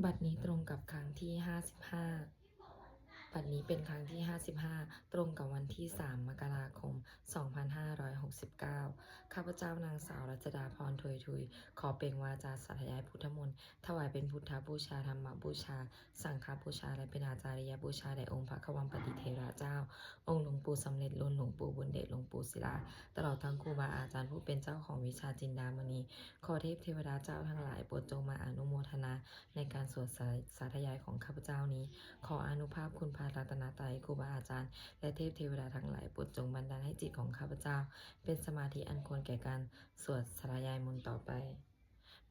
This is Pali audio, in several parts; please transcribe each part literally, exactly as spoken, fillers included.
บัดนี้ตรงกับครั้งที่ 55 บัดนี้เป็นครั้งที่ 55 ตรงกับวันที่ 3 มกราคม 2569 ข้าพเจ้านางสาวรัชดาพร ถวยทุย ขอเปล่งวาจาสาธยายพุทธมนต์ ถวายเป็นพุทธบูชา ธรรมบูชา สังฆบูชา และเป็นอาจาริยบูชาแด่องค์พระควัมปติเถระเจ้า องค์หลวงปู่สำเร็จลุน หลวงปู่บุญเดช หลวงปู่ศิลา ตลอดทั้งครูบาอาจารย์ผู้เป็นเจ้าของวิชาจินดามณี ขอเทพเทวดาเจ้าทั้งหลายโปรดจงมาอนุโมทนาในการสวดสาสาธยายของข้าพเจ้านี้ ขออานุภาพคุณพระรัตนตรัย ครูบาอาจารย์ และเทพเทวดาทั้งหลายโปรดจงบันดาลให้จิตของข้าพเจ้า เป็นสมาธิอันควรแก่การสวดสาธยายมนต์ต่อไป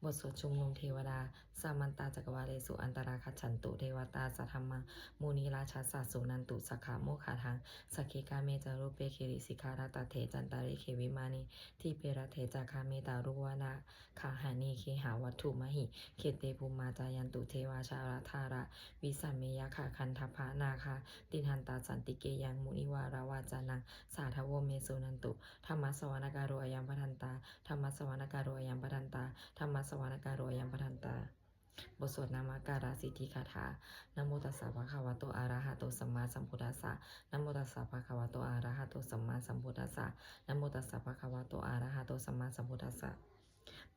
บทสวดชุมนุมเทวดา Samantā cakkavāḷesu atrāgacchantu devatā, saddhammaṃ munirājassa suṇantu saggamokkhadaṃ. Sagge kāme ca rūpe girisikharataṭe cantalikkhe vimāne, dīpe raṭṭhe ca gāme taruvanagahane gehavatthumhi khette, bhummā cāyantu devā jalathalavisame yakkhagandhabbanāgā, tiṭṭhantā santike yaṃ munivaravacanaṃ sādhavo me suṇantu. Dhammassavanakālo ayam bhadantā. Dhammassavanakālo ayam bhadantā. Dhammassavanakālo ayam bhadantā. บทสวดนมการสิทธิคาถา Namo tassa bhagavato arahato sammāsambuddhassa. Namo tassa bhagavato arahato sammāsambuddhassa. Namo tassa bhagavato arahato sammāsambuddhassa.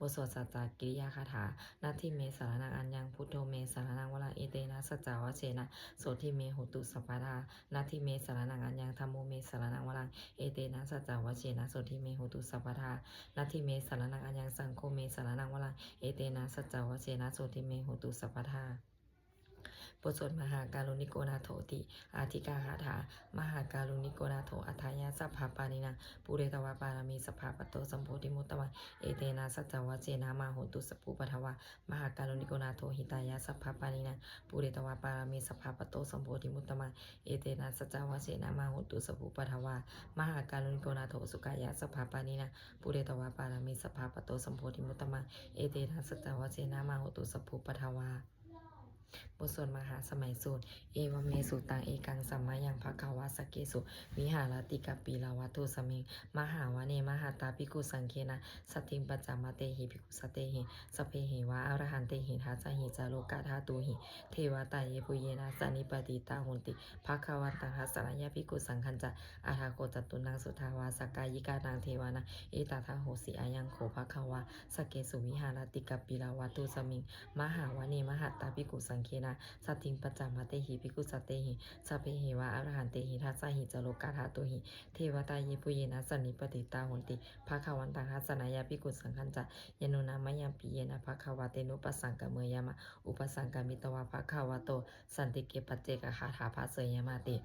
บทสวดสัจจกิริยาคาถา Natthi me saraṇaṃ aññaṃ, buddho me saraṇaṃ varaṃ, etena saccavajjena sotthi me hotu sabbadā. Natthi me saraṇaṃ aññaṃ, dhammo me saraṇaṃ varaṃ, etena saccavajjena sotthi me hotu sabbadā. Natthi me saraṇaṃ aññaṃ, saṅgho me saraṇaṃ varaṃ, etena saccavajjena sotthi me hotu sabbadā. บทสวดมหาการุณิโกนาโถติอาทิกาคาถา Mahākāruṇiko nātho atthāya sabbapāṇinaṃ, pūretvā pāramī sabbā patto sambodhimuttamaṃ, etena saccavajjena mā hontu sabbupaddavā. Mahākāruṇiko nātho hitāya sabbapāṇinaṃ, pūretvā pāramī sabbā patto sambodhimuttamaṃ, etena saccavajjena mā hontu sabbupaddavā. Mahākāruṇiko nātho sukhāya sabbapāṇinaṃ, pūretvā pāramī sabbā patto sambodhimuttamaṃ, etena saccavajjena mā hontu sabbupaddavā. บทสวดมหาสมัยสูตร Evaṃ me sutaṃ. Ekaṃ samayaṃ bhagavā sakkesu viharati kapilavatthusmiṃ mahāvane mahatā bhikkhusaṅghena saddhiṃ pañcamattehi bhikkhusatehi sabbeheva arahantehi. Dasahi ca lokadhātūhi devatā yebhuyyena sannipatitā honti bhagavantaṃ dassanāya bhikkhusaṅghañca. Atha kho catunnaṃ suddhāvāsakāyikānaṃ devānaṃ etadahosi: Ayaṃ kho bhagavā sakkesu viharati kapilavatthusmiṃ mahāvane mahatā bhikkhusaṅghena saddhiṃ pañcamattehi bhikkhusatehi sabbeheva arahantehi. Dasahi ca lokadhātūhi devatā yebhuyyena sannipatitā honti bhagavantaṃ dassanāya bhikkhusaṅghañca. Yannūna mayampi yena bhagavā tenupasaṅkameyyāma, upasaṅkamitvā bhagavato santike paccekagāthā bhāseyyāmāti.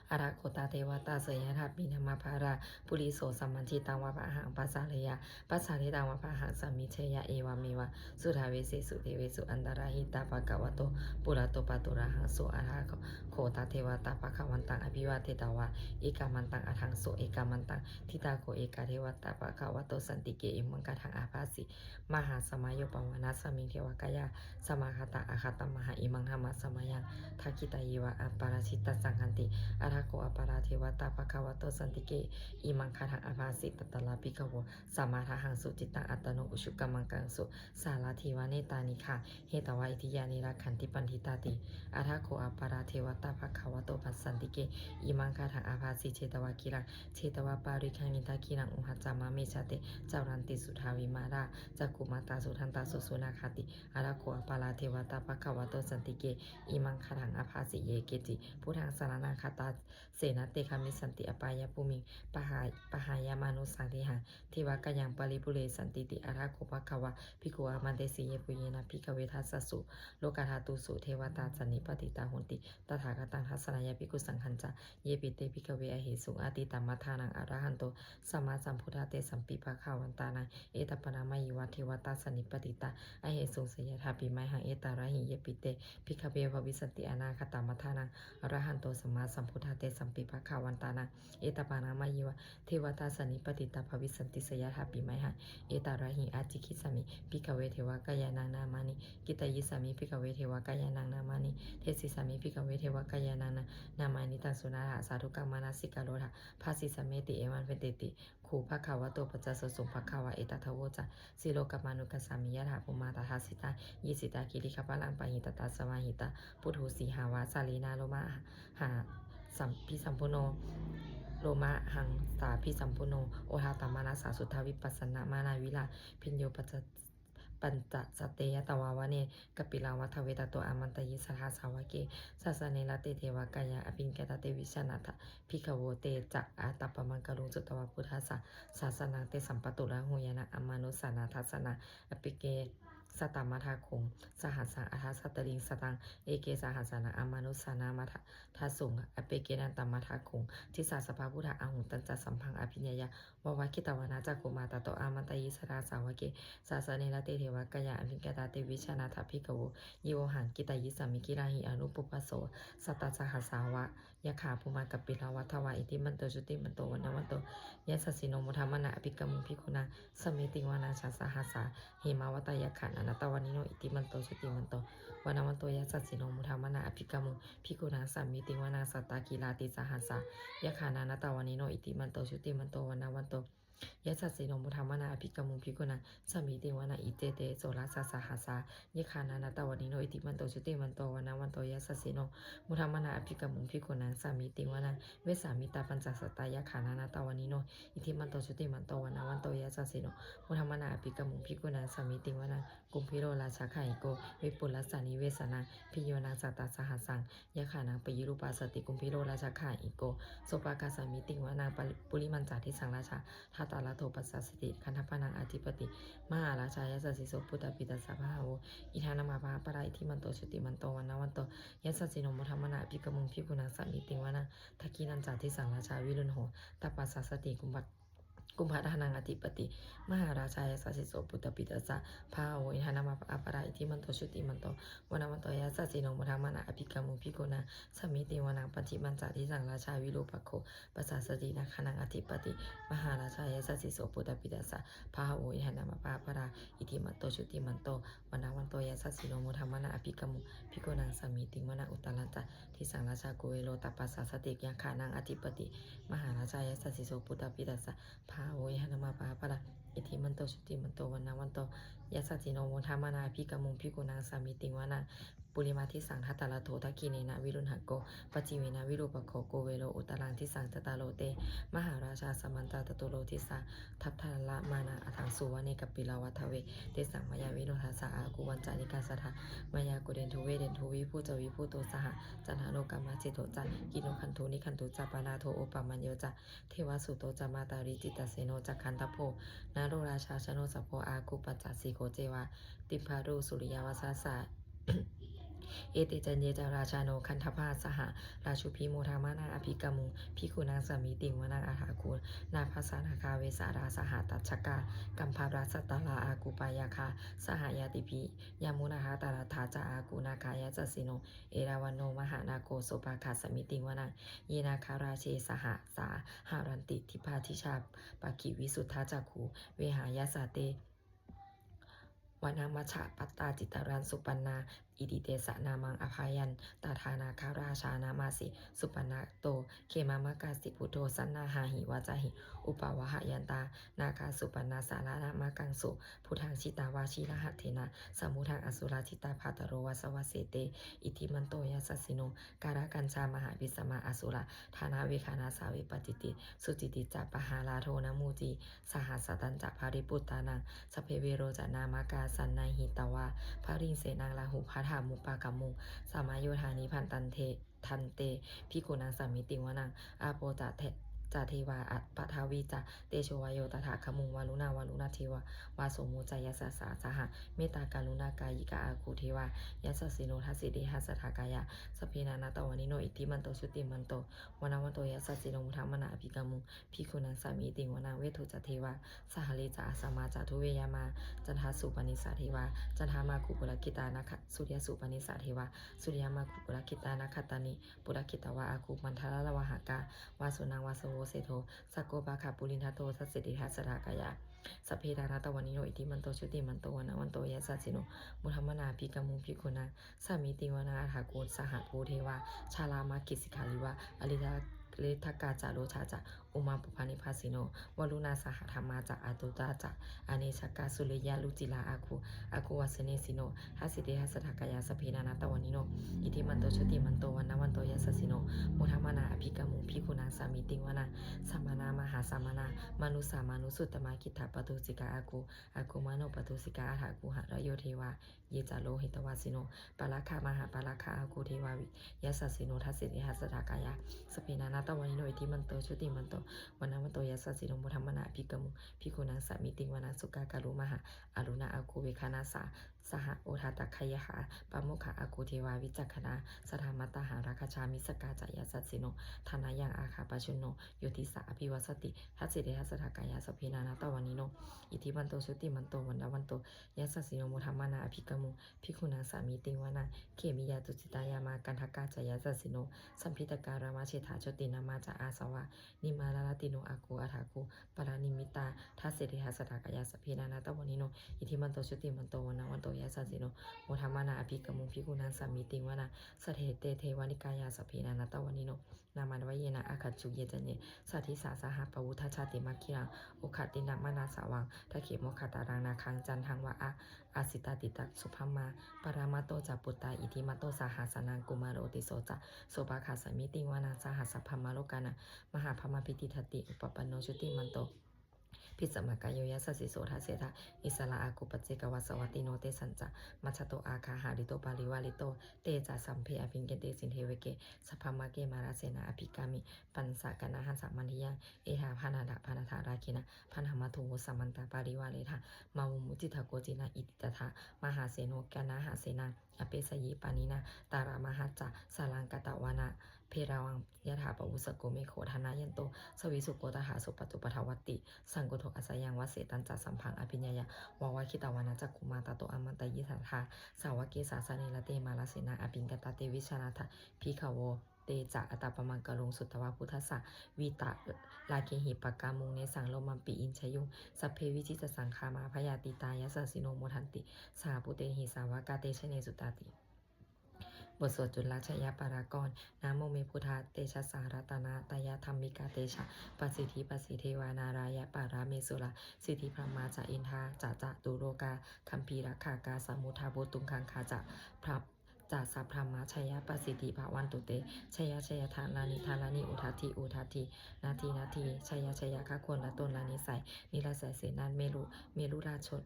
Atha kho tā devatā seyyathāpi nāma balavā puriso sammiñjitaṃ vā bāhaṃ pasāreyya, pasāritaṃ vā bāhaṃ sammiñjeyya, evameva suddhāvāsesu devesu antarahitā bhagavato purato pāturahaṃsu. Atha kho tā devatā bhagavantaṃ abhivādetvā ekamantaṃ aṭṭhaṃsu. Ekamantaṃ ṭhitā kho ekā devatā bhagavato santike imaṃ gāthaṃ abhāsi: Mahāsamayo pavanasmiṃ, devakāyā samāgatā, āgatamha imaṃ dhammasamayaṃ, dakkhitāyeva aparājitasaṅghanti. Atha kho aparā devatā bhagavato santike imaṃ gāthaṃ abhāsi: Tatra bhikkhavo samādahaṃsu, cittaṃ attano ujukamakaṃsu, sārathīva nettāni gahetvā, indriyāni rakkhanti paṇḍitāti. Atha kho aparā devatā bhagavato santike imaṃ gāthaṃ abhāsi: Chetvā khīlaṃ chetvā palighaṃ, indakhīlaṃ ūhacca manejā, te caranti suddhā vimalā, cakkhumatā sudantā susunāgāti. Atha kho aparā devatā bhagavato santike imaṃ gāthaṃ abhāsi: Ye keci buddhaṃ saraṇaṃ gatāse, na te gamissanti apāyabhūmiṃ, pahā pahāya mānusaṃ dehaṃ, devakāyaṃ paripūressantīti. Atha kho bhagavā bhikkhū āmantesi: Yebhuyyena bhikkhave dasasu lokadhātūsu devatā sannipatitā honti tathāgataṃ dassanāya bhikkhusaṅghañca. Yepi te bhikkhave ahesuṃ atītamaddhānaṃ arahanto sammāsambuddhā, tesampi bhagavantānaṃ etaparamāyeva devatā sannipatitā ahesuṃ, seyyathāpi mayhaṃ etarahi. Yepi te bhikkhave bhavissanti anāgatamaddhānaṃ arahanto sammāsam sambuddhā tesampi bhagavantānaṃ etaparamāyeva devatā sannipatitā bhavissanti seyyathāpi mayhaṃ etarahi. Ācikkhissāmi bhikkhave devakāyānaṃ nāmāni, kittayissāmi bhikkhave devakāyānaṃ nāmāni, desissāmi bhikkhave devakāyānaṃ nāmāni. Taṃ suṇātha sādhukaṃ manasikarotha bhāsissāmīti. Evaṃ bhanteti kho bhagavato paccassosuṃ. Bhagavā etadavoca: Silokamanukassāmi yattha bhummā tadassitā, ye sitā girigabbharaṃ pahitattā samāhitā. Puthū sīhāva sallīnā lomahaṃsābhisambhuno, lomahaṃsābhisambhuno odātamanasā suddhā vippasannamanāvilā. Bhiyyo pañcasate ñatvā vane kāpilavatthave tato āmantayi satthā sāvake sāsane rate devakāyā abhikkantā te vijānātha bhikkhavo. Te ca ātappamakaruṃ sutvā buddhassa sāsanaṃ tesampāturahu ñāṇaṃ amanussāna dassanaṃ. Appeke satamaddakkhuṃ sahassaṃ atha sattariṃ sataṃ eke sahassānaṃ amanussānamaddasuṃ. Appekenantamaddakkhuṃ disā sabbā phuṭā ahuṃ. Tañca sabbaṃ abhiññāya vavakkhitvāna cakkhumā tato āmantayi satthā sāvake sāsane rate devakāyā abhikkantā te vijānātha bhikkhavo. Ye vohaṃ kittayissāmi girāhi anupubbaso. Sattasahassā va yakkhā bhummā kāpilavatthavā iddhimanto jutimanto vaṇṇavanto yasassino modamānā abhikkāmuṃ bhikkhūnaṃ samitiṃ vanaṃ. Chasahassā hemavatā yakkhā nānattavaṇṇino iddhimanto jutimanto vaṇṇavanto yasassino modamānā abhikkāmuṃ bhikkhūnaṃ samitiṃ vanaṃ. Sātāgirā tisahassā yakkhā nānattavaṇṇino iddhimanto jutimanto vaṇṇavanto yasassino modamānā abhikkāmuṃ bhikkhūnaṃ samitiṃ vanaṃ. Iccete soḷasasahassā yakkhā nānattavaṇṇino iddhimanto jutimanto vaṇṇavanto yasassino modamānā abhikkāmuṃ bhikkhūnaṃ samitiṃ vanaṃ. Vessāmittā pañcasatā yakkhā nānattavaṇṇino iddhimanto jutimanto vaṇṇavanto yasassino modamānā abhikkāmuṃ bhikkhūnaṃ samitiṃ vanaṃ. Kumbhīro rājagahiko vepullassa nivesanaṃ, bhiyyo naṃ satasahassaṃ yakkhānaṃ payirupāsati. Kumbhīro rājagahiko sopāga samitiṃ vanaṃ. Puri-, purimañca disaṃ rājā dhataraṭṭho pasāsati, gandhabbānaṃ ādhipati mahārājā yasassi so. Puttāpi tassa bahavo indanāmā mahabbalā, iddhimanto jutimanto vaṇṇavanto yasassino, modamānā abhikkāmuṃ bhikkhūnaṃ samitiṃ vanaṃ. Dakkhiṇañca disaṃ rājā virūḷho taṃ pasāsati, kumbha-, kumbhaṇḍānaṃ ādhipati mahārājā yasassi so. Puttāpi tassa bahavo indanāmā mahabbalā, iddhimanto jutimanto vaṇṇavanto yasassino, modamānā abhikkāmuṃ bhikkhūnaṃ samitiṃ vanaṃ. Pacchimañca disaṃ rājā virūpakkho pasāsati, nāgānaṃ ādhipati mahārājā yasassi so. Puttāpi tassa bahavo indanāmā mahabbalā, iddhimanto jutimanto vaṇṇavanto yasassino, modamānā abhikkāmuṃ bhikkhūnaṃ samitiṃ vanaṃ. Uttarañca disaṃ rājā kuvero taṃ pasāsati, yakkhānaṃ ādhipati mahārājā yasassi so. Puttāpi tassa bahavo indanāmā mahabbalā, iddhimanto jutimanto vaṇṇavanto yasassino, modamānā abhikkāmuṃ bhikkhūnaṃ samitiṃ vanaṃ. Purimaṃ disaṃ dhataraṭṭho, dakkhiṇena virūḷhako, pacchimena virūpakkho, kuvero uttaraṃ disaṃ. Cattāro te mahārājā samantā caturo disā, daddallamānā aṭṭhaṃsu vane kāpilavatthave. Tesaṃ māyāvino dāsā āgū vañcanikā saṭhā, māyā kuṭeṇḍu veṭeṇḍu viṭū ca viṭuṭo saha, candano kāmaseṭṭho ca kinnughaṇḍu nighaṇḍu ca, panādo opamañño ca devasūto ca mātali, cittaseno ca gandhabbo naḷo rājā janosabho, āgū pañcasikho ceva timbarū suriyavacchasā. Ete caññe ca rājāno gandhabbā saha rājubhi, modamānā abhikkāmuṃ bhikkhūnaṃ samitiṃ vanaṃ. Athāgū nābhasā nāgā vesālā saha tacchakā, kambalassatarā āgū pāyāgā saha ñātibhi, yāmunā dhataraṭṭhā ca āgū nāgā yasassino, erāvaṇo mahānāgo sopāga samitiṃ vanaṃ. Ye nāgarāje sahasā haranti dibbā dijā pakkhi visuddhacakkhū, vehāyasā te vanamajjhapattā citrā supaṇṇā iti tesa nāmaṃ. Abhayantadā nāgarājānamāsi supaṇṇato khemamakāsi buddho, saṇhāhi vācāhi upavhayantā nāgā supaṇṇā saraṇamakaṃsu buddhaṃ. Jitā vajirahatthena samuddaṃ asurā sitā, bhātaro vāsavassete iddhimanto yasassino, kālakañjā mahābhismā asurā dānaveghasā vepacitti. Sucitti ca pahārādo namucī saha satañca baliputtānaṃ, sabbe verocanāmakā sannayhitvā baliṃ senaṃ rāhubhaddamupāgamuṃ, samayodāni bhaddante bhikkhūnaṃ samitiṃ vanaṃ. Āpo ca te- ca devā paṭhavī ca tejo vāyo tadāgamuṃ. Varuṇā vāruṇā devā vā somo ca yasasā saha mettākaruṇākāyikā āgū devā yasassino dasete dasadhā kāyā sabbe nānattavaṇṇino iddhimanto jutimanto vaṇṇavanto yasassino modamānā abhikkāmuṃ bhikkhūnaṃ samitiṃ vanaṃ. Veṇḍū ca devā sahalī ca asamā ca duve yamā candassūpanisā devā candamāgū purakkhitā nakkha- suriyassūpanisā devā suriyamāgū purakkhitā nakkhattāni purakkhitvā āgū mandavalāhakā. Vasūnaṃ vāsavo seṭṭho sakkopāga purindado dasete dasadhā kāyā sabbe nānattavaṇṇino iddhimanto jutimanto vaṇṇavanto yasassino modamānā abhikkāmuṃ bhikkhūnaṃ samitiṃ vanaṃ. Athāgū sahabhū devā jalamaggisikhāriva ariṭṭhakā ca rojā ca ummāpupphanibhāsino varuṇā sahadhammā ca accutā ca anejakā sūleyyarucirā āgū āgū vāsavanesino dasete dasadhā kāyā sabbe nānattavaṇṇino iddhimanto jutimanto vaṇṇavanto yasassino modamānā abhikkāmuṃ bhikkhūnaṃ samitiṃ vanaṃ. Samānā mahāsamānā mānusā mānusuttamā khiḍḍāpadūsikā āgū āgū manopadūsikā. Athāgū harayo devā ye ca lohitavāsino pāragā mahāpāragā āgū devā yasassino dasete dasadhā kāyā sabbe nānattavaṇṇino iddhimanto jutimanto vaṇṇavanto yasassino modamānā abhikkāmuṃ bhikkhūnaṃ samitiṃ vanaṃ. Sukkā karumhā mahā aruṇā āgū veghanasā saha odātagayhā pāmokkhā āgū devā vicakkhaṇā sadāmattā hāragajā missakā ca yasassino thanayaṃ āgā pajjunno yo disā abhivassati dasete dasadhā kāyā sabbe nānattavaṇṇino iddhimanto jutimanto vaṇṇavanto yasassino modamānā abhikkāmuṃ bhikkhūnaṃ samitiṃ vanaṃ. Khemiyā tusitā yāmā kaṭṭhakā ca yasassino lambitakā lāmaseṭṭhā jotināmā ca āsavā nimmānaratino āgū athāgū paranimmitā dasete dasadhā kāyā sabbe nānattavaṇṇino iddhimanto jutimanto vaṇṇavanto yasassino modamānā abhikkāmuṃ bhikkhūnaṃ samitiṃ vanaṃ. Saṭṭhete devanikāyā sabbe nānattavaṇṇino nāmanvayena āgañchuṃ ye caññe sadisā saha pavutthajātimakkhīlaṃ oghatiṇṇamanāsavaṃ dakkhemoghataraṃ nāgaṃ candaṃva asitātitaṃ. Subrahmā paramatto ca puttā iddhimato saha sanaṅkumāro tisso ca sopāga samitiṃ vanaṃ. Sahassabrahmalokānaṃ mahābrahmābhitiṭṭhati upapanno jutimanto bhismākāyo yasassi so. Dasettha issarā āgū paccekavasavattino tesañca majjhato āgā hārito parivārito te ca sabbe abhikkante sinde veghe sabrahmake mārasenā abhikkāmi. Pañca kaṇhassa mandiyaṃ etha bhaddantā bandhatha rāgena bandhamatthu vo samantā parivāretha mā vo muñcittha koci naṃ. Iti tattha mahāseno kaṇhasenaṃ apesayi pāṇinā talamāhacca saraṃ katvāna bheravaṃ yathā pāvussako megho thanayanto savijjuko tadā so paccudāvatti saṅkuddho asayaṃvase. Tañca sabbaṃ abhiññāya vavakkhitvāna cakkhumā tato āmantayi satthā sāvake sāsane rate mārasenā abhikkantā te vijānātha bhikkhavo. Te ca ātappamakaruṃ sutvā buddhassa vītarāgehi pakkāmuṃ nesaṃ lomampi iñjayuṃ. Sabbe vijitasaṅgāmā bhayātītā yasassino modanti saha bhūtehi sāvakā te janesutāti. บทสวดจุลชัยปกรณ์ Namo me buddhatejasā ratanattayadhammikā tejapasiddhi pasīdevā nārāyaparamesurā siddhibrahmā ca indā ca catulokā gambhīrakkhakā samuddā bhūtuṅgaṅgā ca ca sabrahmajayapasiddhi bhavantu te. Jaya jaya dharaṇi dharaṇi udadhi udadhi nadi nadi. Jaya jaya gagonlatonlanisai nirasai senameru merurājo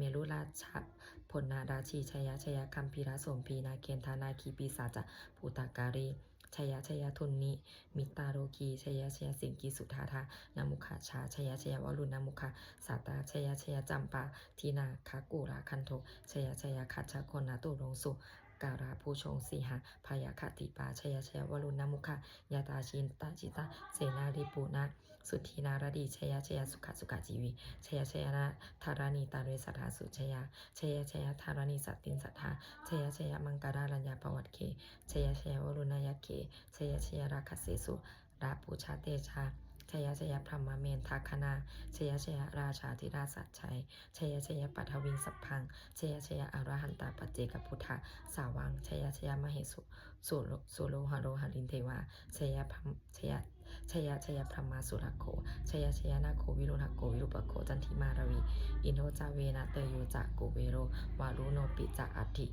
merurājabonarājī. Jaya jaya gambhīrasombhī nāgendanāgī pisāca bhūtakālī. Jaya jaya dunnimittarogī. Jaya jaya siṅgīsudādānamukhajā. Jaya jaya varuṇamukhasātrā. Jaya jaya campādināgakulagantho. Jaya jaya gajjagonnaturaṅso karabhujaṅ sīhabyagghadīpā. Jaya jaya varuṇamukhayātrā jita jita senārī puna suddhi naradī. Jaya jaya sukha sukha jīvī. Jaya jaya dharaṇītale sadā sujayā. Jaya jaya dharaṇī santin sadā. Jaya jaya maṅkarājaññā pavagghe. Jaya jaya varuṇayakkhe. Jaya jaya rakkhase su rabhujatejā. Jaya jaya brahmendagaṇā. Jaya jaya rājādhirāja sājjai. Jaya jaya paṭhaviṃ sabbaṃ. Jaya jaya arahantā paccekabuddhasāvaṃ. Jaya jaya mahesu suro suro haro harindevā. Jaya brahma jaya jaya jaya brahmā surakkho. Jaya jaya nāgo viruḷhako virūpakkho candimā ravi. Indo ca venateyyo ca kuvero varuṇopi ca aggi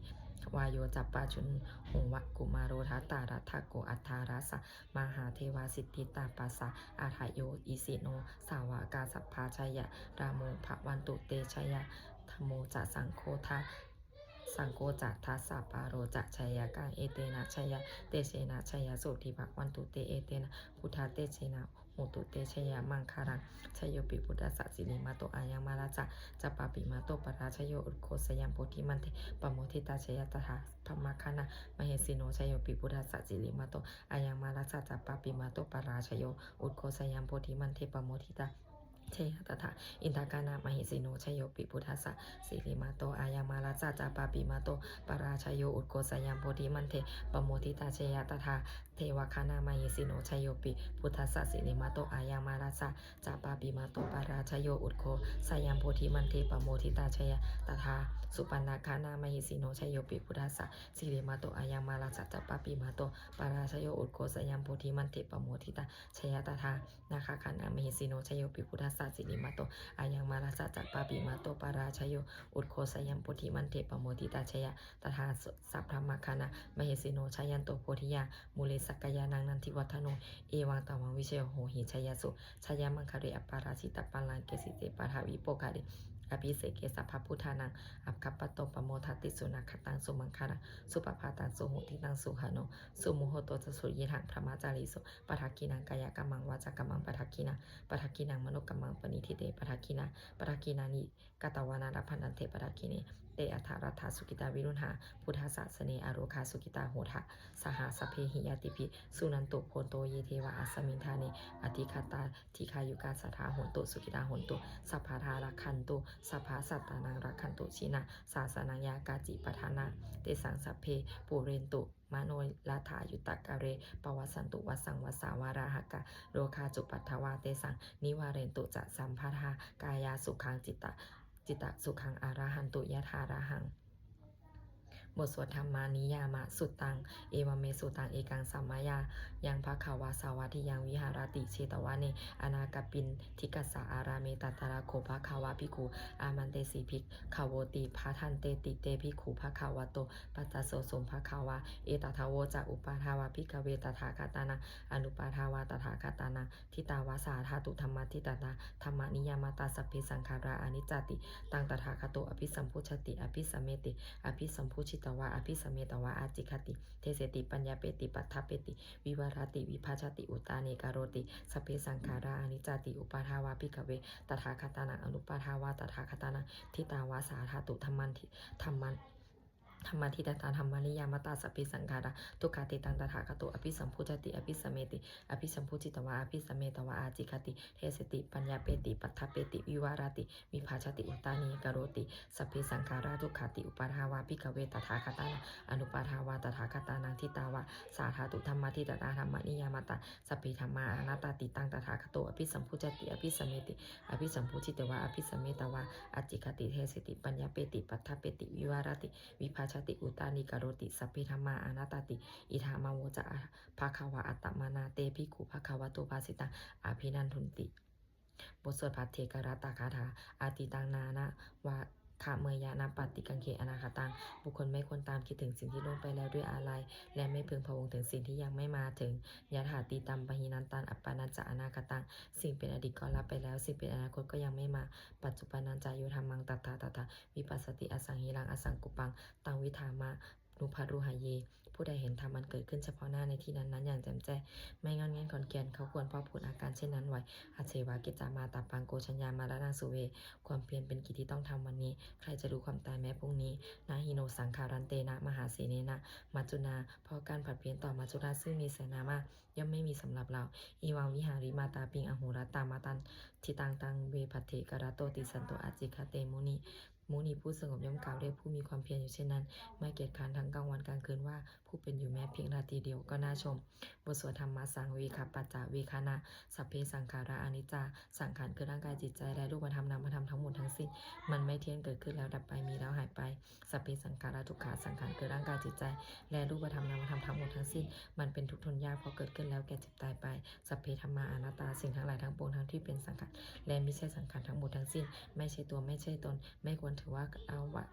vāyo ca pājuṇho va kumāro dhataraṭṭhako aṭṭhārasa mahādevā siddhitāpasa-ādayo isino sāvakā sabbā jaya rāmo bhavantu te. Jaya dhammo ca saṅgho ca saṅgho ca dasapālo ca jayakaṃ. Etena jayatejena jayasotthī bhavantu te. Etena buddhatejena hotu te jayamaṅgalaṃ. Jayopi buddhassa sirīmato ayaṃ mārassa ca pāpimato parājayo, ugghosayaṃ bodhimaṇḍe pamoditā jaya tadā brahmagaṇā mahesino. Jayopi buddhassa sirīmato ayaṃ mārassa ca pāpimato parājayo, ugghosayaṃ bodhimaṇḍe pamoditā jaya tadā indagaṇā mahesino. Jayopi buddhassa sirīmato ayaṃ mārassa ca pāpimato parājayo, ugghosayaṃ bodhimaṇḍe pamoditā jaya tadā devagaṇā mahesino. Jayopi buddhassa sirīmato ayaṃ mārassa ca pāpimato parājayo, ugghosayaṃ bodhimaṇḍe pamoditā jaya tadā supaṇṇagaṇā mahesino. Jayopi buddhassa sirīmato ayaṃ mārassa ca pāpimato parājayo, ugghosayaṃ bodhimaṇḍe pamoditā jaya tadā nāgagaṇā mahesino. Jayopi buddhassa sirīmato ayaṃ mārassa ca pāpimato parājayo, ugghosayaṃ bodhimaṇḍe pamoditā jaya tadā sabrahmagaṇā mahesino. Jayanto bodhiyā mūle sakyānaṃ nandivaḍḍhano, evaṃ tvaṃ vijayo hohi jayassu jayamaṅgale. Aparājitapallaṅke sīse paṭhavipokkhare abhiseke sabbabuddhānaṃ aggappatto pamodati. Sunakkhattaṃ sumaṅgalaṃ supabhātaṃ suhuṭṭhitaṃ sukhaṇo sumuhutto ca suyiṭṭhaṃ brahmacārisu. Padakkhiṇaṃ kāyakammaṃ vācākammaṃ padakkhiṇaṃ, padakkhiṇaṃ manokammaṃ paṇidhī te padakkhiṇā. Padakkhiṇāni katvāna labhantatthe padakkhiṇe. Te atthaladdhā sukhitā viruḷhā buddhasāsane, arogā sukhitā hotha saha sabbehi ñātibhi. Suṇantu bhonto ye devā asmiṃ ṭhāne adhigatā, dīghāyukā sadā hontu sukhitā hontu sabbadā. Rakkhantu sabbasattānaṃ rakkhantu jinasāsanaṃ. Yā kāci patthanā tesaṃ sabbe pūrentu manorathā. Yuttakāle pavassantu vassaṃ vassā valāhakā. Rogā cupaddavā tesaṃ nivārentu ca sabbadā. Kāyasukhaṃ citta citta sukhaṃ arahantu yathārahaṃ. บทสวด Dhammaniyāmasuttaṃ. Evaṃ me sutaṃ. Ekaṃ samayaṃ bhagavā sāvatthiyaṃ viharati jetavane anāthapiṇḍikassa ārāme. Tatra kho bhagavā bhikkhū āmantesi bhikkhavoti. Bhadanteti te bhikkhū bhagavato paccassosuṃ. Bhagavā etadavoca. Uppādā vā bhikkhave tathāgatānaṃ anuppādā vā tathāgatānaṃ ṭhitāva sā dhātu dhammaṭṭhitatā dhammaniyāmatā sabbe saṅkhārā aniccāti. Taṃ tathāgato abhisambujjhati abhisameti. Abhisambujjhitvā abhisametvā ācikkhati deseti paññapeti paṭṭhapeti vivarati vibhajati uttānīkaroti. Sabbe saṅkhārā aniccāti. Uppādā vā bhikkhave tathāgatānaṃ anuppādā vā tathāgatānaṃ ṭhitāva sā dhātu dhammaṭṭhi dhammaṭṭhitatā dhammaniyāmatā sabbe saṅkhārā dukkhāti. Taṃ tathāgato abhisambujjhati abhisameti. Abhisambujjhitvā abhisametvā ācikkhati deseti paññapeti paṭṭhapeti vivarati vibhajati uttānīkaroti. Sabbe saṅkhārā dukkhāti. Uppādā vā bhikkhave tathāgatānaṃ anuppādā vā tathāgatānaṃ ṭhitāva sā dhātu dhammaṭṭhitatā dhammaniyāmatā sabbe dhammā anattāti. Taṃ tathāgato abhisambujjhati abhisameti. Abhisambujjhitvā abhisametvā ācikkhati deseti paññapeti paṭṭhapeti vivarati vibhajati uttānīkaroti. Sabbe dhammā anattāti. Idamavoca bhagavā. Attamanā te bhikkhū bhagavato bhāsitaṃ abhinandunti. บทสวดภัทเทกรัตตคาถา Atītaṃ nānvāgameyya nappaṭikaṅkhe anāgataṃ. บุคคลไม่ควรตามคิดถึงสิ่งที่ล่วงไปแล้วด้วยอาลัย และไม่พึงพะวงถึงสิ่งที่ยังไม่มาถึง Yadatītampahīnantaṃ appattañca anāgataṃ. สิ่งเป็นอดีตก็ละไปแล้ว สิ่งเป็นอนาคตก็ยังไม่มา Paccuppannañca yo dhammaṃ tattha tattha vipassati asaṃhiraṃ asaṅkuppaṃ taṃ viddhā manubrūhaye. ผู้ใดเห็นธรรมอันเกิดขึ้นเฉพาะหน้าในที่นั้นๆ อย่างแจ่มแจ้ง ไม่ง่อนแง่นคลอนแคลน เขาควรพอกพูนอาการเช่นนั้นไว้ Ajjeva kiccamātappaṃ ko jaññā maraṇaṃ suve. ความเพียรเป็นกิจที่ต้องทำวันนี้ ใครจะรู้ความตายแม้พรุ่งนี้ Na hi no saṅgarantena mahāsenena maccunā. เพราะการผัดเพี้ยนต่อมัจจุราชซึ่งมีเสนามาก ย่อมไม่มีสำหรับเรา Evaṃ vihārimātāpiṃ ahorattamatanditaṃ taṃ ve bhaddekarattoti santo ācikkhate muni. มุนีผู้สงบย่อมกล่าวเรียกผู้มีความเพียรอยู่เช่นนั้น ไม่เกียจคร้านทั้งกลางวันกลางคืนว่า ผู้เป็นอยู่แม้เพียงราตรีเดียวก็น่าชม บทสวดธัมมสังเวคปัจจเวกขณะ Sabbe saṅkhārā aniccā. สังขารคือร่างกายจิตใจ และรูปธรรมนามธรรมทั้งหมดทั้งสิ้น มันไม่เที่ยง เกิดขึ้นแล้วดับไป มีแล้วหายไป Sabbe saṅkhārā dukkhā. สังขารคือร่างกายจิตใจ และรูปธรรมนามธรรมทั้งหมดทั้งสิ้น มันเป็นทุกข์ทนยาก เพราะเกิดขึ้นแล้วแก่เจ็บตายไป Sabbe dhammā anattā. สิ่งทั้งหลายทั้งปวงทั้งที่เป็นสังขารและมิใช่สังขารทั้งหมดทั้งสิ้น ไม่ใช่ตัวไม่ใช่ตน ไม่ควรถือว่าเอาว่า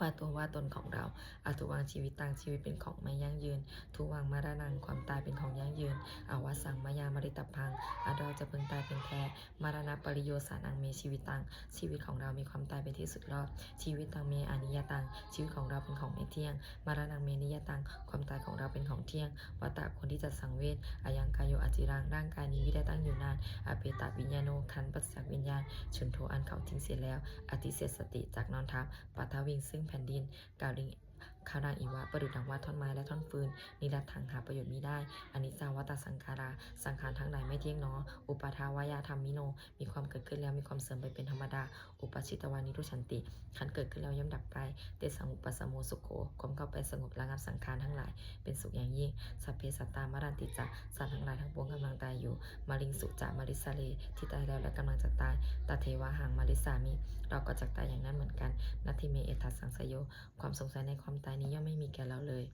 ว่าตัวว่าตนของเรา Adhuvaṃ jīvitaṃ ชีวิตเป็นของไม่ยั่งยืน Dhuvaṃ maraṇaṃ ความตายเป็นของยั่งยืน Avassaṃ mayā maritabbaṃ อันเราจะพึงตายเป็นแท้ Maraṇapariyosānaṃ me jīvitaṃ ชีวิตของเรามีความตายเป็นที่สุดรอบ Jīvitaṃ me aniyataṃ ชีวิตของเราเป็นของไม่เที่ยง Maraṇaṃ me niyataṃ ความตายของเราเป็นของเที่ยง Vata ควรที่จะสังเวช Ayaṃ kāyo aciraṃ ร่างกายนี้มิได้ตั้งอยู่นาน Apetaviññāṇo ครั้นปราศจากวิญญาณ Chuḍḍho อันเขาทิ้งเสียแล้ว Adhisessati จักนอนทับ Paṭhaviṃ ซึ่งแผ่นดิน Kaliṅgaraṃ iva ประดุจดังว่าท่อนไม้และท่อนฟืน Niratthaṃ หาประโยชน์มิได้ Aniccā vata saṅkhārā สังขารทั้งหลายไม่เที่ยงหนอ Uppādavayadhammino มีความเกิดขึ้นแล้วมีความเสื่อมไปเป็นธรรมดา Uppajjitvā nirujjhanti ครั้นเกิดขึ้นแล้วย่อมดับไป Tesaṃ vūpasamo sukho ความเข้าไปสงบระงับสังขารทั้งหลาย เป็นสุขอย่างยิ่ง Sabbe sattā maranti ca สัตว์ทั้งหลายทั้งปวงกำลังตายอยู่ Mariṃsu ca marissare ที่ตายแล้วและกำลังจะตาย Tathevāhaṃ marissāmi เราก็จักตายอย่างนั้นเหมือนกัน Natthi me ettha saṃsayo ความสงสัยในความตายนี้ย่อมไม่มีแก่เราเลย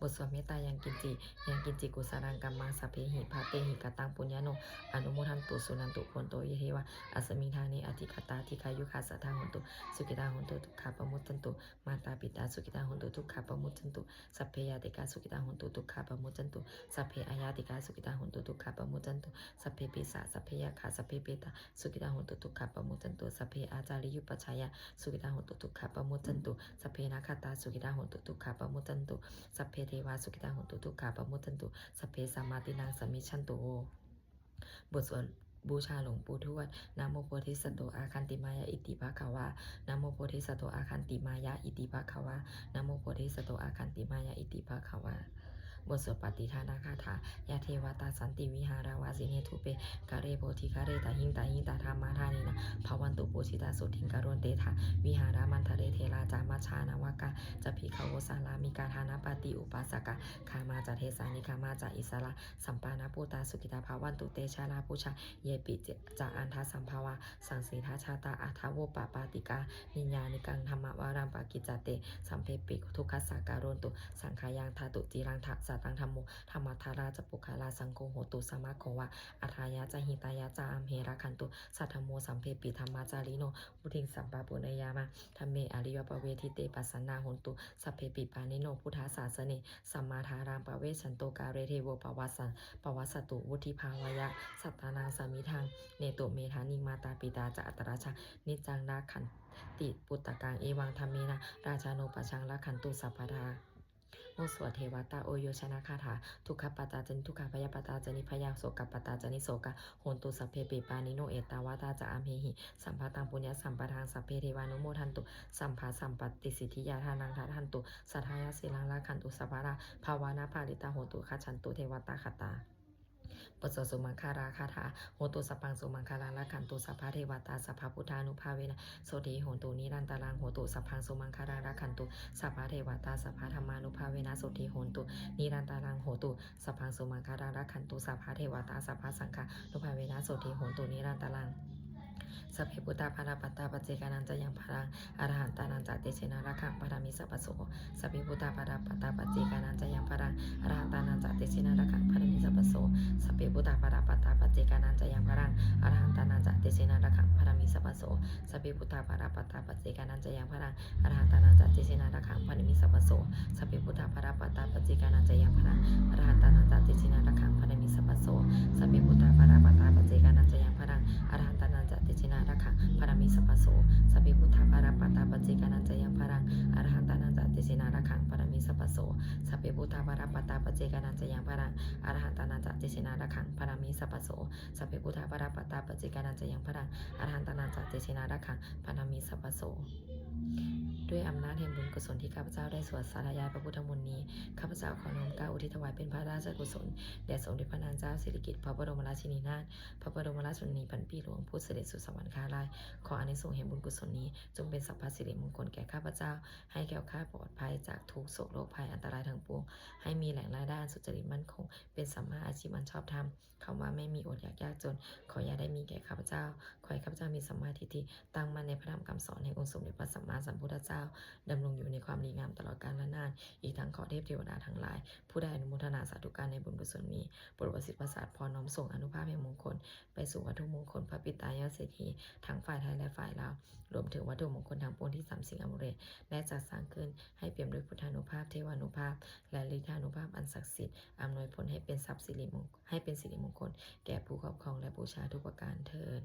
บทสวดเมตตา Yaṃ kiñci Yaṃ kiñci kusalaṃ kammaṃ sabbehi katehi kataṃ puññaṃ no anumodantu suṇantu bhonto ye devā asmiṃ ṭhāne adhigatā dīghāyukā sadā hontu sukhitā hontu dukkhā pamuccantu. Mātā pitā sukhitā hontu dukkhā pamuccantu. Sabbe ñātikā sukhitā hontu dukkhā pamuccantu. Sabbe aññātikā sukhitā hontu dukkhā pamuccantu. Sabbe pisā sabbe yakkhā sabbe petā sukhitā hontu dukkhā pamuccantu. Sabbe ācariyupajjhāyā sukhitā hontu dukkhā pamuccantu. Sabbe nakkhattā sukhitā hontu dukkhā pamuccantu. Sabbe devā sukhitā hontu dukkhā pamuccantu. Sabbe sampattīnaṃ samijjhantu. บทสวดบูชาหลวงปู่ทวด Namo bodhisatto āgantimāya iti bhagavā. Namo bodhisatto āgantimāya iti bhagavā. Namo bodhisatto āgantimāya iti bhagavā. บทสวดปัตติทานคาถา Yā devatā santi vihāravāsinī thūpe ghare bodhighare tahiṃ tahiṃ tā dhammadānena bhavantu pūjitā sotthiṃ karontedha vihāramaṇḍale. Therā ca majjhā navakā ca bhikkhavo sārāmikā dānapatī upāsakā gāmā ca desā nigamā ca issarā sappāṇabhūtā sukhitā bhavantu te jalābujā yepi ca aṇḍasambhavā saṃsedajātā athavopapātikā niyyānikaṃ dhammavaraṃ paṭicca te sabbepi dukkhassa karontu saṅkhayaṃ. Ṭhātu ciraṃ sataṃ dhammo dhammaddharā ca puggalā saṅgho hotu samaggo va atthāya ca hitāya ca amhe rakkhatu saddhammo sabbepi dhammacārino vuḍḍhiṃ sampāpuṇeyyāma dhamme ariyappavedite. Pasannā hontu sabbepi pāṇino buddhasāsane sammā dhāraṃ pavecchanto kāle devo pavassa pavassatu vuḍḍhibhāvāya sattānaṃ samiddhaṃ netu medaniṃ. Mātā pitā ca atrajaṃ niccaṃ rakkhanti puttakaṃ evaṃ dhammena rājāno pajaṃ rakkhantu sabbadā. บทสวดเทวตาโอโยชนคาถา Dukkhappattā ca niddukkhā bhayappattā ca nibbhayā sokappattā ca nissokā hontu sabbepi pāṇino. Ettāvatā ca amhehi sambhataṃ puññasampadaṃ sabbe devānumodantu sabbasampattisiddhiyā. Dānaṃ dadantu saddhāya sīlaṃ rakkhantu sabbadā bhāvanābhijitā hontu gacchantu devatāgatā. บทสวดสุมังคลาคาถา Hotu sabbaṃ sumaṅgalaṃ rakkhantu sabbadevatā sabbabuddhānubhāvena sotthī hontu nirantaraṃ. Hotu sabbaṃ sumaṅgalaṃ rakkhantu sabbadevatā sabbadhammānubhāvena sotthī hontu nirantaraṃ. Hotu sabbaṃ sumaṅgalaṃ rakkhantu sabbadevatā sabbasaṅghānubhāvena sotthī hontu nirantaraṃ. Sabbe buddhā balappattā paccekānañca yaṃ balaṃ arahantānañca tejena rakkhaṃ bandhāmi sabbaso. Sabbe buddhā balappattā paccekānañca yaṃ balaṃ arahantānañca tejena rakkhaṃ bandhāmi sabbaso. Sabbe buddhā balappattā paccekānañca yaṃ balaṃ arahantānañca tejena rakkhaṃ bandhāmi sabbaso. Sabbe buddhā balappattā paccekānañca yaṃ balaṃ arahantānañca tejena rakkhaṃ bandhāmi sabbaso. Sabbe buddhā balappattā paccekānañca yaṃ balaṃ arahantānañca tejena rakkhaṃ bandhāmi sabbaso. Sabbe buddhā balappattā paccekānañca yaṃ balaṃ arahantānañca tejena rakkhaṃ bandhāmi sabbaso. Sabbe buddhā balappattā paccekānañca yaṃ balaṃ arahantānañca tejena rakkhaṃ bandhāmi sabbaso. Sabbe buddhā balappattā paccekānañca yaṃ balaṃ arahantānañca tejena rakkhaṃ bandhāmi sabbaso. Sabbe buddhā balappattā paccekānañca yaṃ balaṃ arahantānañca tejena rakkhaṃ bandhāmi sabbaso. ด้วยอำนาจแห่งบุญกุศลที่ข้าพเจ้าได้สวดสาธยายพระพุทธมนต์นี้ ข้าพเจ้าขอน้อมเกล้าอุทิศถวายเป็นพระราชกุศลแด่สมเด็จพระนางเจ้าสิริกิติ์ พระบรมราชินีนาถ พระบรมราชชนนีพันปีหลวง ผู้เสด็จสู่สวรรคาลัย ขออานิสงส์แห่งบุญกุศลนี้จงเป็นสัพพสิริมงคลแก่ข้าพเจ้า ให้แคล้วคลาดปลอดภัยจากทุกข์โศกโรคภัยอันตรายทั้งปวง ให้มีแหล่งรายได้อันสุจริตมั่นคง เป็นสัมมาอาชีพอันชอบธรรม คำว่าไม่มีอดอยากยากจน ขออย่าได้มีแก่ข้าพเจ้า ขอให้ข้าพเจ้ามีสัมมาทิฏฐิ ตั้งมั่นในพระธรรมคำสอนแห่งองค์สมเด็จพระสัมมาสัมพุทธเจ้า ดำรงอยู่ในความดีงามตลอดกาลนาน อีกทั้งขอเทพเทวดาทั้งหลาย ผู้ได้อนุโมทนาสาธุการในบุญกุศลนี้ โปรดประสิทธิ์ประสาทพรน้อมส่งอานุภาพแห่งมงคล ไปสู่วัตถุมงคลพระปิดตายอดเศรษฐี ทั้งฝ่ายไทยและฝ่ายลาว รวมถึงวัตถุมงคลทั้งปวงที่สามสิงห์อมูเลตได้จัดสร้างขึ้น ให้เปี่ยมด้วยพุทธานุภาพ เทวานุภาพ และฤทธานุภาพอันศักดิ์สิทธิ์ อำนวยผลให้เป็นทรัพย์สิริมงคล ให้เป็นสิริมงคล แก่ผู้ครอบครองและบูชาทุกประการเทอญ